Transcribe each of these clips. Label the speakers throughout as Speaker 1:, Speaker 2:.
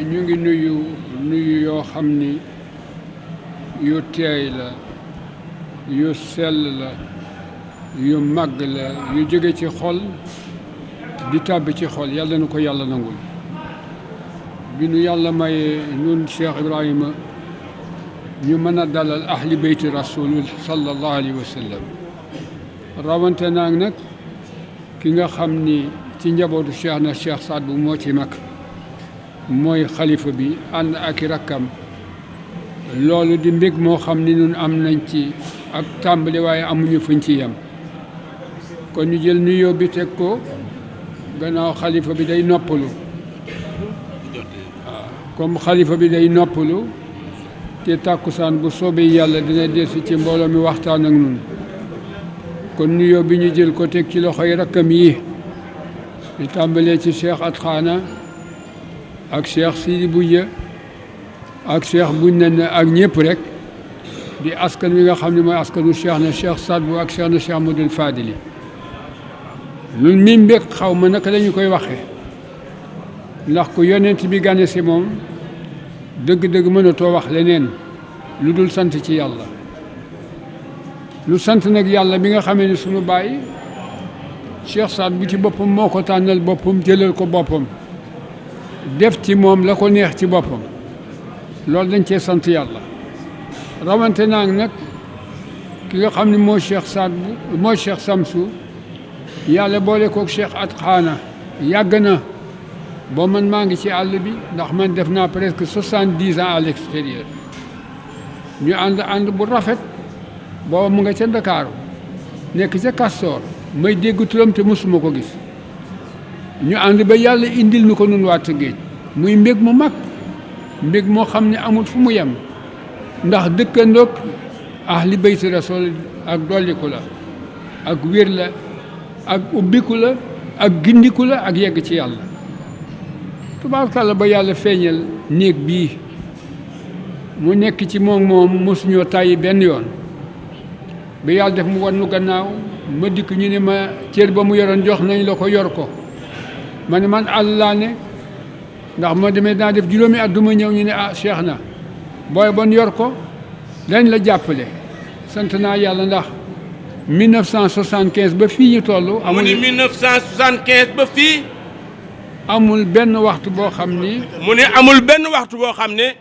Speaker 1: ñu ngi nuyu yoo xam ni yu teey la yu sell la yu màgg la yu jóge ci xol di tàbbi ci xol yàlla na ko yàlla nangul bi nu yàlla maye ñun Cheikh Ibrahima ñu mën a dalal ahli beyti rasul sallallahu alayhi wa sallam rawante naag nag ki nga xam ni ci njabootu Cheikh na Cheikh Saad bu moo ci mag mooy xalifa bi ànd ak i rakkam loolu di mbég moo xam ni ñun am nañ ci ak tàmbali waaye amuñu fuñ ci yem kon ñu jël nuyoo bi teg ko gannaaw xalifa bi day noppalu comme xalifa bi day noppalu te tàkkusaan bu soobee yàlla dina delsi ci mbooloo mi waxtaan ak ñun kon nuyoo bi ñu jël ko teg ci loxoy rakkam yi di tàmbalee ci Cheikh Atkhana ak Cheikh Sidi Bouya ak Cheikh buñ ne ak ñëpp rek di askan wi nga xam ne mooy askanu Cheikh na Cheikh Saad bu ak Cheikh na Cheikh Modou Fadili ñun mi mbég xaw ma naka la ñu koy waxee ndax ku yonent bi gane si moom dëgg-dëgg mënatoo wax leneen lu dul sant ci yàlla lu sant nag yàlla bi nga xamee ni sunu baay Cheikh Saad bu ci boppam moo ko tànnal boppam jëlal ko boppam def ci moom la ko neex ci boppam loolu dañ cee sant yàlla rawante naag nag ki nga xam ne moo Cheikh Saad bu moo Cheikh Samsu yàlla boole kook Cheikh Atkhana yàgg na boo man maa ngi ci àll bi ndax man def naa presque 70 ans à l'extérieur ñu ànd bu rafet booba mu nga ca Ndakaaru nekk ca Castor may dégg turam te mësuma ko gis ñu ànd ba yàlla indil nu ko nun waa Tëngéej muy mbég mu mag mbég moo xam ne amul fu mu yem ndax dëkkandoog ahli bayti rasul ak dolliku la ak wér la ak ubbiku la ak gindiku la ak yegg ci yàlla tubaarkàlla ba yàlla feeñal néeg bii mu nekk ci moom mosuñoo tàyyi benn yoon ba yàlla def mu wan nu gannaaw ma dikk ñu ne ma cër ba mu yoroon jox nañ la ko yor ko ma ne man àll laa ne ndax ma demee naa def juróomi at du ma ñëw ñu ne ah Cheikh na booy bon yor ko dañ la jàppale sant naa yàlla ndax 1975 ba fii ñu toll.
Speaker 2: mu ne 1975 ba fii.
Speaker 1: amul benn waxtu boo xam ni.
Speaker 2: mu ne amul benn waxtu boo xam ne.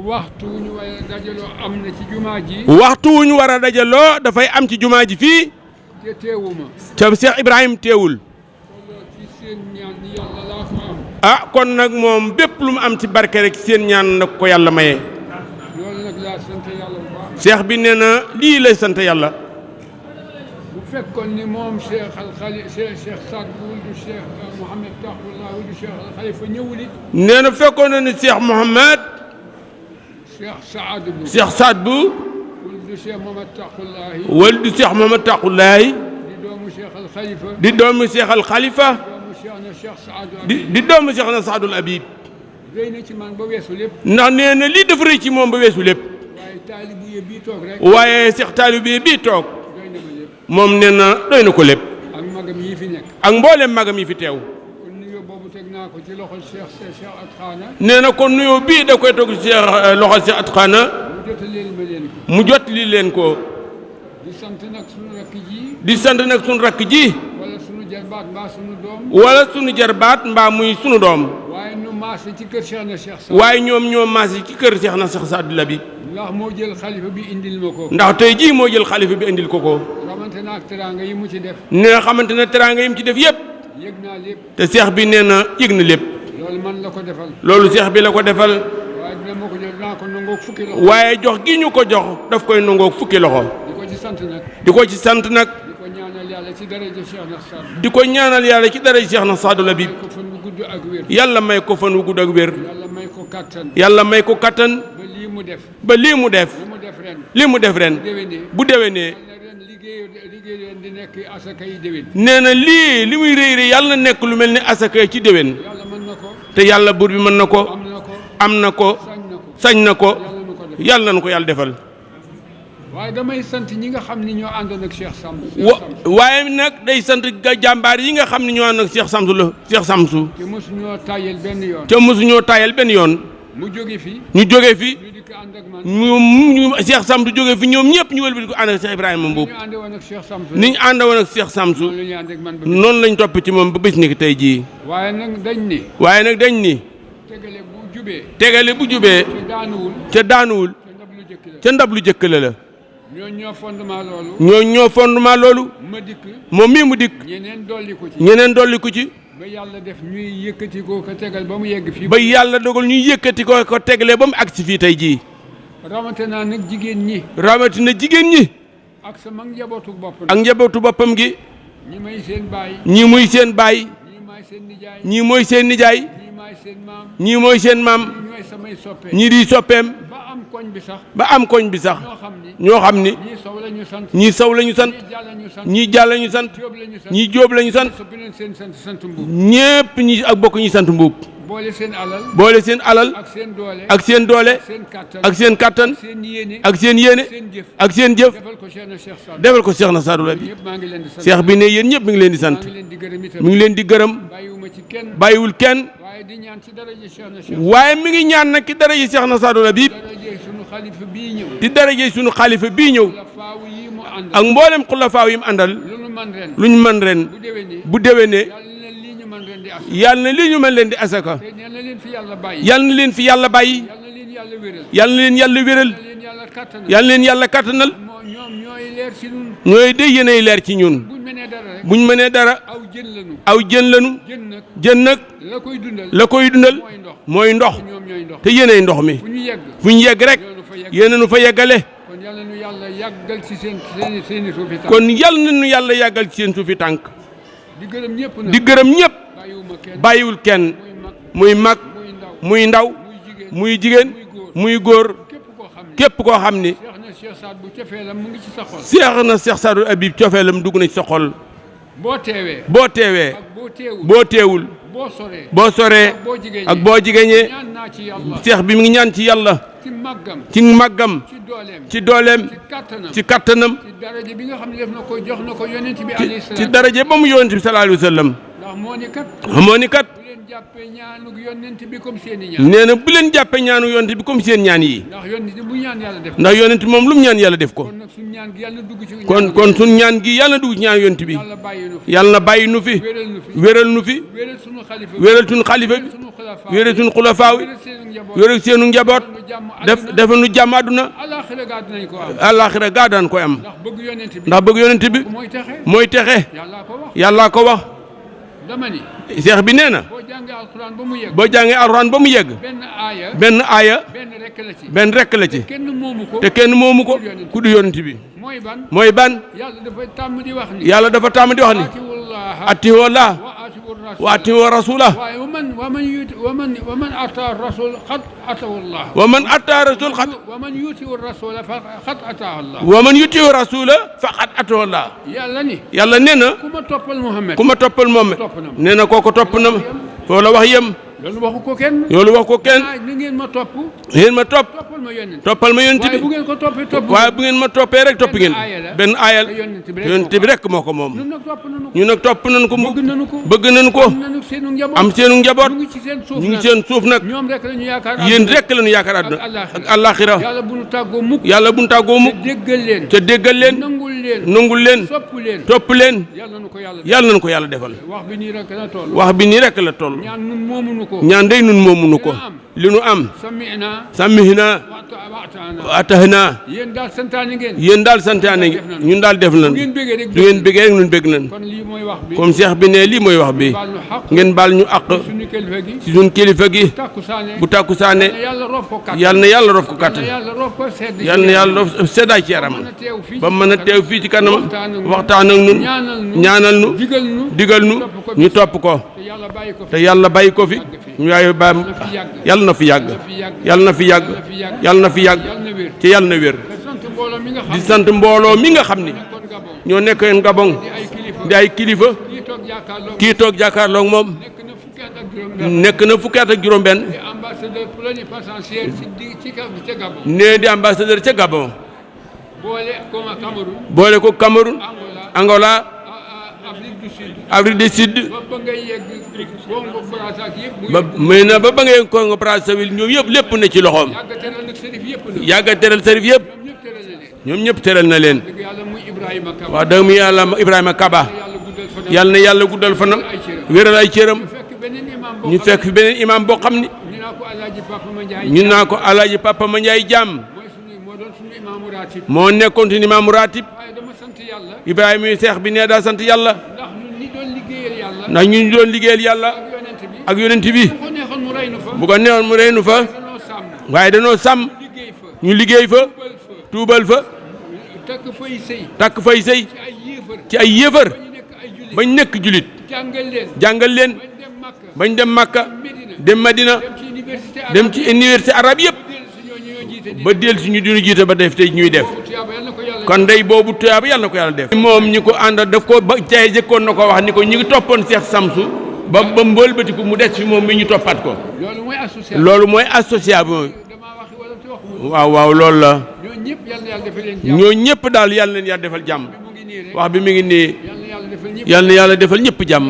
Speaker 1: waxtu wu ñu war a dajaloo am na ci jumaa ji.
Speaker 2: waxtu wu ñu war a dajaloo dafay am ci jumaa ji fii.
Speaker 1: te teewuma.
Speaker 2: ca Cheikh Ibrahima teewul.
Speaker 1: ci seen ñaan yàlla laa fa am.
Speaker 2: ah kon nag moom bépp lu mu am ci barke rek seen ñaan nag ko yàlla maye.
Speaker 1: loolu nag laa sant yàlla bu baax.
Speaker 2: Cheikh bi nee na lii lay sant yàlla.
Speaker 1: bu fekkoon ni moom Cheikh Cheikh Saad bu wuldu Cheikh Mouhamed Taqullah wuldu Cheikh Al Khalifa ñëwul it.
Speaker 2: nee na fekkoon na ni Cheikh Mouhamed.
Speaker 1: Cheikh Saad bu.
Speaker 2: Cheikh Saad bu.
Speaker 1: wuldu Cheikh Mouhamed Taqullah.
Speaker 2: wuldu Cheikh Mouhamed Taqullah.
Speaker 1: di doomu Cheikh Al Khalifa.
Speaker 2: di doomu Cheikh Al Khalifa. di doomu Cheikh na Saadul Habib.
Speaker 1: rëy na ci man ba weesu lépp.
Speaker 2: ndax nee na lii dafa rëy ci moom ba weesu lépp.
Speaker 1: waaye taalibe bii toog rek.
Speaker 2: waaye Cheikh taalibe bii toog.
Speaker 1: doy na ma lépp.
Speaker 2: moom nee na doy na ko lépp.
Speaker 1: ak magam yi fi nekk.
Speaker 2: ak mboolem magam yi fi teew.
Speaker 1: kon nuyoo boobu teg naa ko ci loxol Cheikh Atkhana.
Speaker 2: nee na kon nuyoo bii da koy toog ci loxol Cheikh Atkhana.
Speaker 1: mu jotaleel ma leen ko.
Speaker 2: mu jotali leen ko.
Speaker 1: di sant nag sunu rakk ji.
Speaker 2: di sant nag sunu rakk ji.
Speaker 1: wala sunu jarbaat mbaa sunu doom.
Speaker 2: wala sunu jarbaat mbaa muy sunu doom.
Speaker 1: waaye nu maase ci kër Cheikh na Cheikh Saad.
Speaker 2: waaye ñoom ñoo maase ci kër Cheikh na Cheikh Saadul Habib.
Speaker 1: ndax moo jël xalifa bi indil ma ko.
Speaker 2: ndax tey jii moo jël xalifa bi indil ko ko.
Speaker 1: xamante na ak teraanga yi mu ci def.
Speaker 2: nee na xamante ne teraanga yi mu ci def yëpp.
Speaker 1: yëg naa lépp.
Speaker 2: te Cheikh bi nee na yëg na lépp.
Speaker 1: loolu man la ko defal.
Speaker 2: loolu Cheikh bi la ko defal.
Speaker 1: waaye dina ma ko jël dinaa ko nangoog fukki loxo.
Speaker 2: waaye jox gi ñu ko jox daf koy nangoog fukki loxo.
Speaker 1: di ko ci sant nag.
Speaker 2: di ko ci sant nag.
Speaker 1: di ko ñaanal yàlla ci daraja Cheikh na Saad.
Speaker 2: di ko ñaanal yàlla ci dara Cheikh na Saadul Habib.
Speaker 1: may ko fan wu gudd ak wér.
Speaker 2: yàlla may ko fan wu gudd ak wér.
Speaker 1: yàlla may ko kattan.
Speaker 2: yàlla may ko kattan.
Speaker 1: ba lii mu def.
Speaker 2: ba lii mu def.
Speaker 1: li mu def ren.
Speaker 2: lii mu def ren.
Speaker 1: déwénee.
Speaker 2: bu déwénee.
Speaker 1: ren liggéey leen di nekk asaka yi déwén.
Speaker 2: nee na lii li muy rëy rëy yàlla na nekk lu mel ni asaka ci déwén.
Speaker 1: yàlla mën na ko.
Speaker 2: te yàlla buur bi mën na ko.
Speaker 1: am na ko.
Speaker 2: am na ko.
Speaker 1: sañ na ko.
Speaker 2: sañ na ko.
Speaker 1: yàlla nu ko def.
Speaker 2: yàlla na ko yàlla defal.
Speaker 1: waaye damay sant ñi nga xam ni ñoo àndoon ak Cheikh Samb.
Speaker 2: waaye nag day sant jàmbaar yi nga xam ne ñoo ànd ak Cheikh Samsu la Cheikh Samsu.
Speaker 1: te mosuñoo tayal benn yoon.
Speaker 2: te mosuñoo tayal benn yoon.
Speaker 1: mu jóge fi.
Speaker 2: ñu jóge fi.
Speaker 1: ñu dikk ànd ak man.
Speaker 2: ñu Cheikh Samsu jóge fi ñoom ñëpp ñu wëlbati ko ànd ak Cheikh Ibrahima Mboup. ni ñu ànd woon ak Cheikh Samsu. noonu lañ topp ci moom ba bis ni ki tey jii.
Speaker 1: waaye nag dañ ni. tegale bu jubee.
Speaker 2: tegale bu jubee. ca daanuwul. ca ndab lu jëkk la.
Speaker 1: ñoo fondement loolu.
Speaker 2: ñoo fondement loolu.
Speaker 1: ma dikk.
Speaker 2: moom mii mu dikk.
Speaker 1: ñeneen
Speaker 2: dolli ko ci.
Speaker 1: ba yàlla def ñuy yëkkati ko tegal ba mu yegg fii.
Speaker 2: ba yàlla dogal ñuy yëkkati ko tegalee ba mu agsi fii tey jii.
Speaker 1: rawatina nag jigéen ñi.
Speaker 2: rawatina jigéen ñi.
Speaker 1: ak sama njabootu boppam.
Speaker 2: ak njabootu boppam gi.
Speaker 1: ñi muy seen baay.
Speaker 2: ñii muy seen baay. ñii mooy seen nijaay. ñii mooy seen maam. ñii di soppeem. ba am koñ bi sax. ñoo xam ni. ñii sow la ñu sant. ñii jàll la ñu sant. ñii jóob la ñu sant. ñépp ñi ak bokk ñi sant Mbuub. boole seen alal. ak seen doole. ak seen kattan. ak seen yéene. ak seen jëf. defal ko Cheikh na Sadou Labi. Cheikh bi ne yéen ñëpp mi ngi leen di sant. mi ngi leen di gërëm. bàyyiwul kenn. waaye mi ngi ñaan nag ki daraje Cheikh na Sadou Labi. di daraje sunu xalifa bii ñëw. ak mboolem xulafaaw yi mu àndal. lu ñu mën ren. bu déwénee. yàlla na lii ñu mën leen di asaka. yàlla na leen fi yàlla bàyyi. yàlla na leen yàlla wéral. yàlla na leen yàlla kattanal. ñooy de yéenay leer ci ñun. buñ mënee dara. aw jën lanu. jën nag. la koy dundal. mooy ndox. te yéenay ndox mi. fu ñu yegg rek. yéen a nu fa yeggale.
Speaker 1: kon yàlla nu yàlla yàggal ci seeni suufi tànk.
Speaker 2: kon yàlla na nu yàlla yàggal ci seen suufi tànk.
Speaker 1: di gërëm ñëpp.
Speaker 2: bàyyiwul kenn. muy mag. muy ndaw. muy jigéen. muy góor. képp koo xam ni. Cheikh na Cheikh Sadou Habib cofeelam dugg na ci sa xol. boo teewee. boo teewul. boo soree. ak boo jigéñee. Cheikh bi mi ngi ñaan ci yàlla. ci màggam. ci dooleem. ci kattanam. ci daraje ba mu yonent bi sallallahu alayhi wa sallam. moo ni kat. nee na bu leen jàppee ñaanu yonent bi comme seen ñaan yi. ndax yonent moom lu mu ñaan yàlla def ko. kon suñ ñaan gi yàlla dugg ci ñaan yonent bi. yàlla na bàyyi nu fi. wéral nu fi. wéral suñu xalifa bi. wéral suñu xulafaaw yi. wéral seenu njaboot. def nu jàmm àdduna. àllaaxira gaa daan koy am. ndax bëgg yonent bi. mooy texe. yàllaa ko wax. Cheikh bi nee na. boo jàngee alxuraan ba mu yegg. benn aaya. benn rekk la ci. te kenn moomu ko. ku du yonent bi. mooy ban. yàlla dafa tàmm di wax ni. atiiwu llaaha wa atiiwu rasuula.
Speaker 1: waman ataa rasul xat atahu llaah.
Speaker 2: waman ataa rasul xat.
Speaker 1: waman yutiiwu rasuula faqad ataa llaah.
Speaker 2: waman yutiiwu rasuula faqad ataa llaah. yàlla nee na. ku ma toppal Muhammad. nee na kooku topp na ma. foo la wax yem.
Speaker 1: loolu waxu ko kenn.
Speaker 2: loolu wax ko kenn.
Speaker 1: ni ngeen ma topp.
Speaker 2: ngeen ma topp. toppal ma yonent bi.
Speaker 1: waaye bu ngeen ko toppee topp.
Speaker 2: waaye bu ngeen ma toppee rek topp ngeen. benn aayal yonent bi rek moo ko moom. ñu nag topp nañ ko. bëgg nañ ko. am seenu njaboot. ñu ngi seen suuf nag. yéen rek la ñu yaakaar àdduna ak àllaaxira.
Speaker 1: yàlla bu ñu
Speaker 2: tàggoo mukk. ca déggal leen. nangul leen. topp leen. yàlla nañu ko yàlla defal. wax bi nii rek la toll. ñaan day nun moomunu ko. li nu am. samihna wa atahna. yéen daal santaane ngeen. ñun daal def nañ. du ngeen bëggee rek ñun bëgg nañ. comme Cheikh bi ne lii mooy wax bi. ngeen baal ñu àq. ci suñu kilifa gi. bu takkusaane. yàlla na yàlla rof ko kàttan. yàlla na yàlla rof seddaay ci yaram. ba mën a teew fii ci kanam. waxtaan ak ñun. ñaanal nu. digal nu. ñu topp ko. te yàlla bàyyi ko fi. ñu waaye ba yàlla na fi yàgg. yàlla na fi yàgg. yàlla na fi yàgg. ci yàlla na wér. di sant mbooloo mi nga xam ni. ñoo nekk Gabon. di ay kilifa. kii toog jàkkaarloog moom. nekk na fukki at ak juróom-benn. nee di ambassadeur ca Gabon. boole ko Cameroun Angola Afrique du Sud ba may na ba ngay Congo Brazzaville ñoom yëpp lépp ne ci loxoom yàgga teral sërif yëpp ñoom ñëpp teral na leen wax dëgg mi yàlla Ibrahima Kaba yàlla na yàlla guddal fanam wéral ay cëram ñu fekk fi beneen imam boo xam ni ñu naa ko alaaji Papa Mandiaye Thiam moo nekkoon ci imaamu ratib Ibrahima yi seex bi nee daa sant yàlla ndax ñu doon liggéeyal yàlla ak yonent bi bu ko neexoon mu reynu fa waaye danoo sàmm ñu liggéey fa tuubal fa takk fay sëy ci ay yéefar bañ nekk julit jàngal leen bañ dem Makka dem Madina dem ci université arabe yëpp ba del si ñu dinu jiite ba def tey ñuy def kon day boobu tuyaaba yàlla na ko yàlla def moom ñi ko ànd daf ko ba tey jëkkoon na ko wax ni ko ñi ngi toppoon Cheikh Samsu ba mbëlbatiku mu des fi moom mi ñu toppaat ko loolu mooy association waaw loolu la ñoo ñëpp daal yàlla leen yàlla defal jàmm wax bi mi ngi nii yàlla na yàlla defal ñëpp jàmm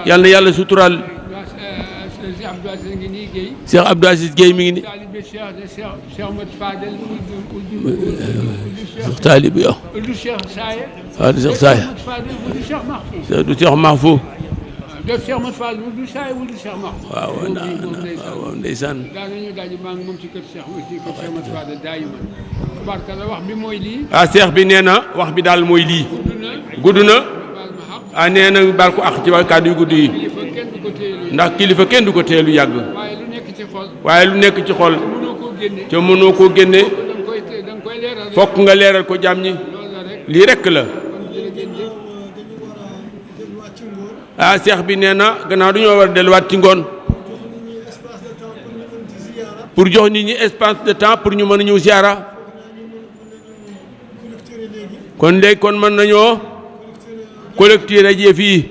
Speaker 2: yàlla na yàlla suturaal Cheikh Abdou Aziz Gueye mi ngi nii taalib yow waaw du Cheikh Saaya du Cheikh Mahfou waaw ndeysaan Cheikh bi nee na wax bi daal mooy lii gudd na nee na baal ko ak ci kàddu yu gudd yi ndax kilifa kenn du ko teelu yàgg waaye lu nekk ci xol te mënoo koo génne fokk nga leeral ko jàmm ñi lii rekk la Cheikh bi nee na gannaaw dañoo war a delluwaat ci ngoon pour jox nit ñi espace de temps pour ñu mën a ñëw ziara kon léegi kon mën nañoo collecter rajo fii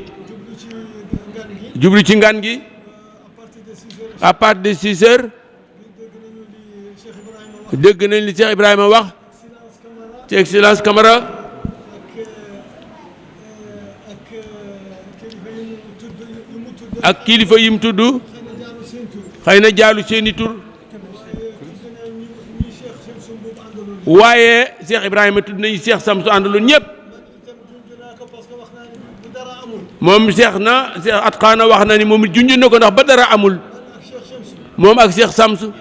Speaker 2: jublu ci ngan gi à partir de 6 heures dégg nañ li Cheikh Ibrahima wax ci excellence Camara ak kilifa yim tudd xëy na jaalu seeni tur waaye Cheikh Ibrahima tudd nañu Cheikh Samsu àndaloon ñëpp moom Cheikh Atqaana wax na ni moom it junj na ko ndax ba dara amul moom ak Cheikh Samsu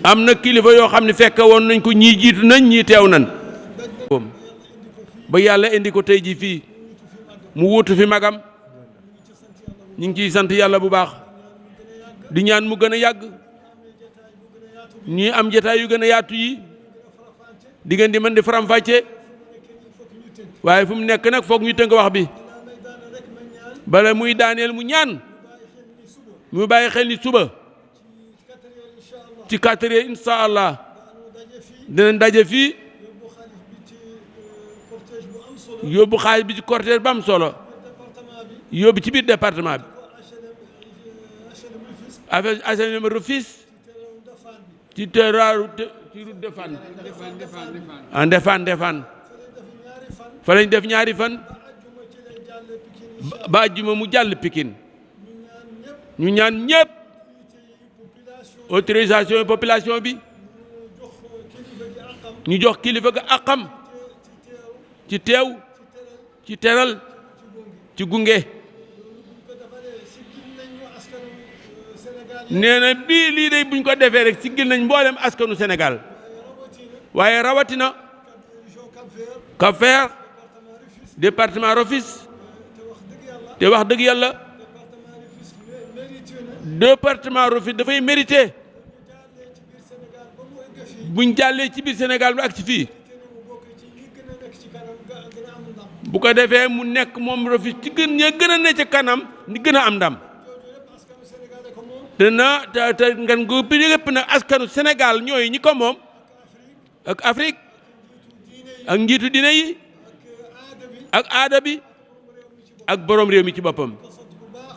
Speaker 2: am na kilifa yoo xam ne fekk woon nañ ko ñii jiitu nañ ñii teew nañ ba yàlla indi ko tey ji fii mu wuutu fi magam ñu ngi ciy sant yàlla bu baax di ñaan mu gën a yàgg ñii am jotaay yu gën a yaatu yi di ngeen di mën di faram-fàcce waaye fu mu nekk nag foog ñu tënk wax bi bala muy daaneel mu ñaan mu bàyyi xel ni suba ci 4 heures incha allah dinañ daje fii yóbbu xaalis bi ci cortège ba am solo yóbbu ci biir département bi avec HLM Rufisque ci teraaru ci route de Fann en Ndefane fa lañ def ñaari fan ba àjjuma mu jàll Pikine ñu ñaan ñëpp autorisation population bi ñu jox kilifa ga àqam ci teew ci teral ci gunge nee na bii lii day buñ ko defee rek siggil nañ mboolem askanu Sénégal waaye rawatina Cap-Vert département Rufisque te wax dëgg yàlla département Rufisque dafay mérité buñ jàllee ci biir Sénégal ba ak ci fii bu ko defee mu nekk moom Rufisque ci gën a ne ca kanam ni gën a am ndam te ngan gu bi yëpp nag askanu Sénégal ñooy ñi ko moom ak Afrique ak njiitu dina yi ak aada bi ak borom réew mi ci boppam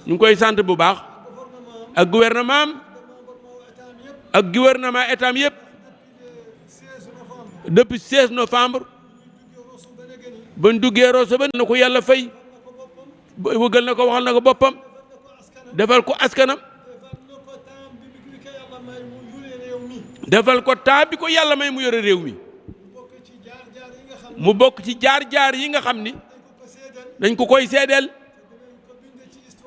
Speaker 2: ñu ngi koy sant bu baax ak gouvernement am ak gouvernement état yëpp depuis 16 novembre bañ duggee Rosso ba na ko yàlla fay wëggal na ko waxal na ko boppam defal ko askanam defal ko temps bi ko yàlla may mu yore réew mi mu bokk ci jaar-jaar yi nga xam ni dañ ko koy seedeel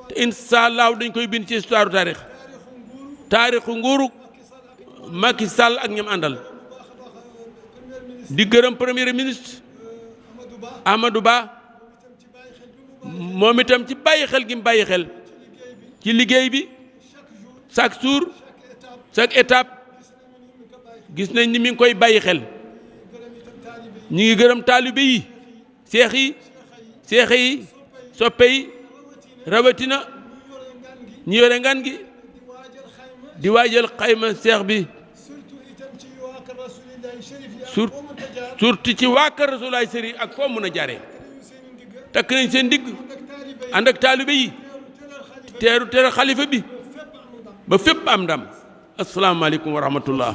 Speaker 2: te incha allah dañ koy bind ci histoire taarixu nguuru Macky Sall ak ñam àndal di gërëm premier ministre Amadou Ba moom itam ci bàyyi xel gi mu bàyyi xel ci liggéey bi chaque jour chaque étape gis nañ ni mi ngi koy bàyyi xel ñi ngi gërëm taalibe yi seex yi soppe yi rawatina ñi yore ngan gi di waajal xayma seex bi surtout ci waa kër Rasulaay Sëriñ ak foo mën a jaaree takk nañ seen digg ànd ak taalibe yi teeru xalifa bi ba fépp am ndam asalaamaaleykum wa rahmatullah